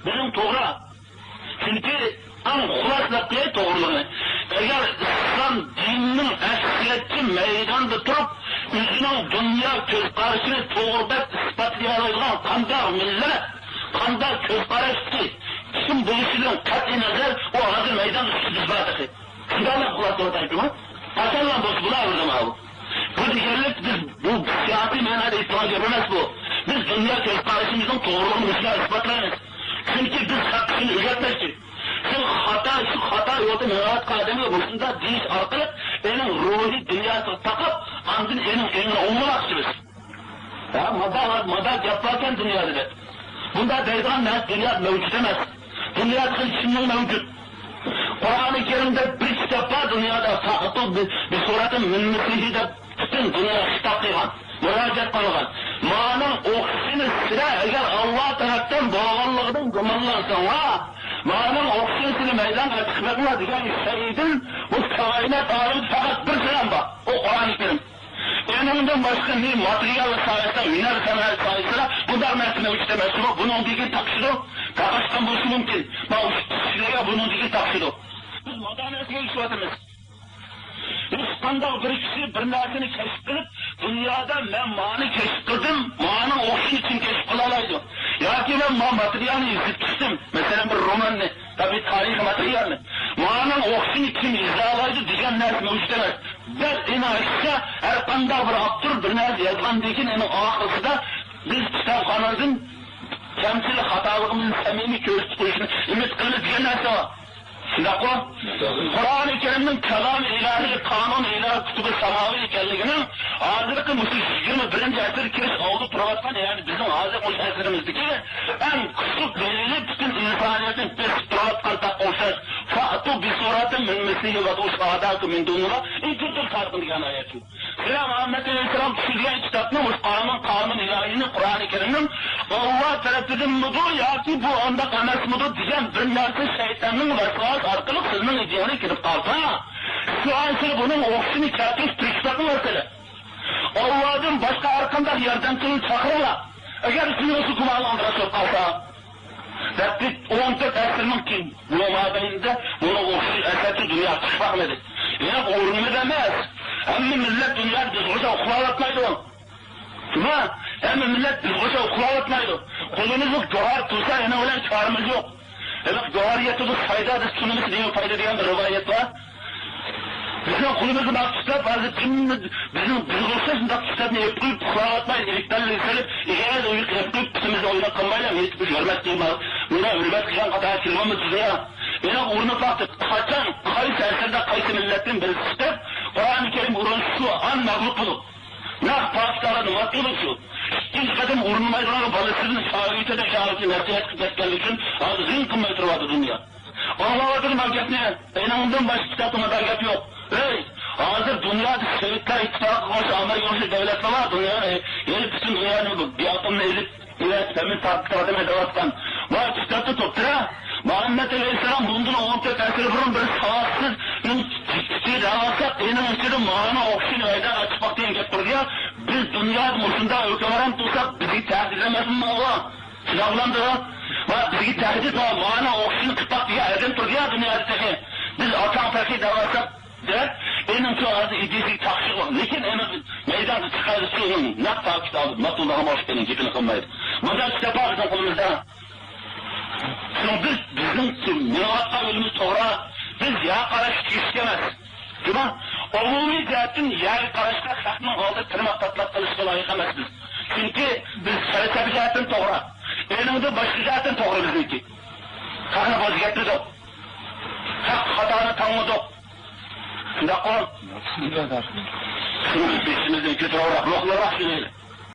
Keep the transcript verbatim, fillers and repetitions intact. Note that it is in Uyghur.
مېنىڭ توغرا. چۈنكى ئەڭ خۇلاسىلىق توغرىلىقى. ئەگەر ئىسلام دىنىنىڭ ئەكسىچە مەيداندا تۇرۇپ، ئۆزىنىڭ دۇنيا كۆز قارىشىنى توغرا دەپ ئىسپاتلىيالايدىغان قانداق مىللەت، قانداق كۆز قاراشتىكى كىم بولۇشىدىن قەتئىينەزەر، ئۇ ھازىر مەيداندا ئۈستىدە بار تېخى. شۇنداقلا خۇلاسىلىق ئېيتىمەن. قاچانلا بولسا بۇلار بىردىن ئاۋۇ. بۇ دېگەنلىك بىز بۇ سىياسىي مەنىدە ئېيتىدىغان گەپ ئەمەس بۇ. بىز دۇنيا كۆز قارىشىمىزنىڭ توغرىلىقىنى مۇشۇنداق ئىسپاتلايمىز. چۈنكى بىز ھەق ئۈچۈن ئۆگەتمەكچى. شۇ خاتا، شۇ خاتا يولدا مېڭىۋاتقان ئادەمگە مۇشۇنداق دېيىش ئارقىلىق ئېنىڭ روھىي دۇنياسىغا تاقاپ، ئاندىن ئېنىڭ ئېڭىنى ئوڭلىماقچىمىز. ھە، مادا، مادا گەپ باركەن دۇنيادا دەپ. بۇنداق دەيدىغان نەرسە دۇنيادا مەۋجۇت ئەمەس. دۇنيادا خېلى كىشىنىڭ مەۋجۇت. قۇرئانى كەرىمدە بىر كىتاب بار دۇنيادا، فەئتۇ بى، بىسۇرەتىن مىن مىسلىھى دەپ پۈتۈن دۇنياغا خىتاب قىلغان، مۇراجىئەت قىلغان. مانىڭ ئوخشىشىنى سىلەر ئەگەر ئاللا تەرەپتىن بولغانلىقىدىن گۇمانلانساڭلار، مانىڭ ئوخشىشىنى سىلەر مەيدانغا چىقىپ بېقىڭلار دېگەن شەيئىدىن بۇ كائىنات ئالىمىدا پەقەت بىر كالام بار. ئۇ قۇرئانى كەرىم. ئېنىڭدىن باشقا نى ماتېرىيال ساھەسىدە، ھۈنەر سەنئەت ساھەسىدە بۇنداق نەرسە مەۋجۇت ئەمەس. شۇڭا بۇنىڭدىكى تاقىشىدۇ، تاقاشقان بولۇشى مۇمكىن. مانا شۇ كىشىلەرگە بۇنىڭدىكى تاقىشىدۇ. بىز مادا نەرسىگە ئېرىشىۋاتىمىز. ھېچقانداق بىر كىشى بىر نەرسىنى كەشىپ قىلىپ، دۇنيادا مەن مانى كەشىپ قىلدىم، مانىڭ ئوخشىشىنى كىم كەشىپ قىلالايدۇ؟ ياكى مەن ما ماتېرىيالنى يېزىپ چىقتىم، مەسىلەن، بىر روماننى، يا بىر تارىخىي ماتېرىيالنى، مانىڭ ئوخشىشىنى كىم يېزالايدۇ دېگەن نەرسە مەۋجۇت ئەمەس. دەل ئېنىڭ ئەكسىچە، ھەر قانداق بىر ئاپتور بىر نەرسە يازغاندىن كېيىن، ئېنىڭ ئاخىرىسىدا بىز كىتابخانىدىن كەمچىلىك، خاتالىقىمىزنى سەمىمىي كۆرسىتىپ قويۇشنى ئۈمىد قىلىمىز دېگەن نەرسە بار. شۇنداققۇ؟ قۇرئانى كەرىمنىڭ كالامى ئىلاھىي، قانۇنى ئىلاھىي، كۇتۇبى ساماۋى ئىكەنلىكىنىڭ ھازىرقى مۇشۇ يىگىرمە بىرىنچى ئەسىردە كىرىش ئالدىدا تۇرۇۋاتقان، يەنى بىزنىڭ ھازىر مۇشۇ ئەسىرىمىزدىكى ئەڭ كۈچلۈك دەلىلى، پۈتۈن ئىنسانىيەتنى بېسىپ تۇرۇۋاتقان تاققا ئوخشاش. فەئتۇ بىسۇرەتىن مىن مىسلىھى ۋەدئۇ شۇھەداكۇم مىن دۇنىللاھ. ئىن كۇنتۇم سادىقىن دېگەن ئايەت شۇ. سىلەر مۇھەممەد ئەلەيھىسسالام چۈشۈرگەن كىتابنى، مۇشۇ قانۇن، قانۇن ئىلاھىينى، قۇرئانى كەرىمنىڭ ئاللا تەرىپىدىنمىدۇ ياكى بۇ ئانداق ئەمەسمىدۇ دېگەن بىر نەرسە شەيتاننىڭ ۋەسۋاسىسى ئارقىلىق سىزنىڭ ئىدىيەڭلارغا كىرىپ قالسا، شۇ ئان سىلەر بۇنىڭ ئوخشىشىنى كەلتۈرۈش تىرىشىشلىقى مەسىلە. ئاللادىن باشقا ھەر قانداق ياردەمچىنى چاقىرىڭلار. ئەگەر سىزنىڭ شۇ گۇمانىڭىز راست بولۇپ قالسا، دەپتۇ. ئون تۆت ئەسىرنىڭ كېيىن بۇ مابەينىدە بۇنىڭغا ئوخشاش ئەسەرچە دۇنيا چىقىپ باقمىدى. يەنە ئورنىمىز ئەمەس. ھەممە مىللەت دۇنيادا بىزگە ئوخشاپ ئۇخلاۋاتمايدۇ. جۇما، ھەممە مىللەت بىزگە ئوخشاپ ئۇخلاۋاتمايدۇ. قولىمىزدا گۆھەر تۇرسا، ئېنىڭ بىلەن كارىمىز يوق. ھېلىقى گۆھەر يېتىدۇ، سايدا بىز تونىمىز دېگەن پايدا دېگەن بىر رىۋايەت بار. بىزنىڭ قولىمىزدا بار كىتاب، ھازىر كىم بىزنىڭ، بىزگە ئوخشاش شۇنداق كىتابنى ئېلىپ قويۇپ، ئۇخلاۋاتماي، ئېلىكتىن سېلىپ، ئېگەر ئويۇق ئېلىپ قويۇپ، پۇتىمىزنى ئويناپ قالمايلا، يېتىپ ھۆرمەت قىلما، بۇنى ھۆرمەت قىلغان قاتارىغا كىرگەنمۇ دۇنيا. ئېنىق ئۇرۇنۇپ باقتى. قاچان، قايسى ئەسىردە، قايسى مىللەتتىن بىرسى چىقىپ، قۇرئانى كەرىم ئۇرۇنۇشى شۇ ئان مەغلۇپ بولۇپ، نەق پاكىتلاردا مات بولۇپ شۇ. ئىككىنچى قېتىم ئۇرۇنمايدىغانغا بالىسىدىن شاگىرتىدىن شاگىرتكە نەسىھەت قىلىپ كەتكەنلىكى ئۈچۈن ھازىر زىڭ قىلماي تۇرۇۋاتىدۇ دۇنيا. ئاڭلاۋاتىدۇ مەن گەپنى. ئېنىڭدىن باشقا كىتابتا مۇنداق گەپ يوق. ھەي، ھازىر دۇنيادا سوۋېتلار ئىتتىپاقىغا ئوخشاش، ئامېرىكىغا ئوخشاش دۆلەتلەر بار. دۇنيانى، يەنى پۈتۈن دۇنيانى بىر ئاتومنى ئېلىپ، ئېلىپ، تەمىن تارتىپ تۇرۇۋاتىمەن دەۋاتقان. مانا كىتابتا توپتۇرا. مۇھەممەد ئەلەيھىسسالام بۇندىن ئون تۆت ئەسىر بۇرۇن بىر ساۋاتسىز دەۋاتساق، ئېنىڭ ئىچىدە مانا ئوخشىشىنى ۋەيدە ئاچىپ باقتى دەپ تۇرىدۇ. بىز دۇنيادا مۇشۇنداق ھۆكۈمران تۇرساق، بىزگە تەھدىت ئەمەسمۇ ئۇ؟ شۇنداق بولامدۇ؟ ۋە بىزگە تەھدىت بار، مانا ئوخشىشىنى قىلىپ باق دېگەن ئادەم تۇرىدۇ دۇنيادا تېخى. بىز ئاتاڭ پەخىي دەۋاتساق، دەپ، ئېنىڭ شۇ ھازىر ئىدىيىسىگە تاقىشىغلىق. لېكىن ئېنىڭ مەيدانغا چىقارسا شۇنىڭ نەق تاكىت ئالدى، ماتۇلدىغان بولۇش ئېنىڭ گېپىنى قىلمايدۇ. مۇنداق كىتاب بار بىزنىڭ قولىمىزدا. شۇنىڭ بىز، بىزنىڭ مېڭىۋاتقان يولىمىز توغرا. بىز يەر قاراشقا تېگىشلىك ئەمەس. جۇما، ئومۇمىي جەھەتتىن يەرگە قاراشقا، خەقنىڭ ئالدىدا تىرماق تاتلاق قىلىشقا لايىق ئەمەس بىز. چۈنكى بىز پەلسەپە جەھەتتىن توغرا. ئېنىڭدىن باشقا جەھەتتىن توغرا بىزنىڭكى. خەقنى بوز گەپلىدۇق. خەق خاتانى تاڭلىدۇق. شۇنداققۇ؟ شۇنى بېشىمىزدىن كۆتۈرۈۋالاق، روھلىراق شۇنى.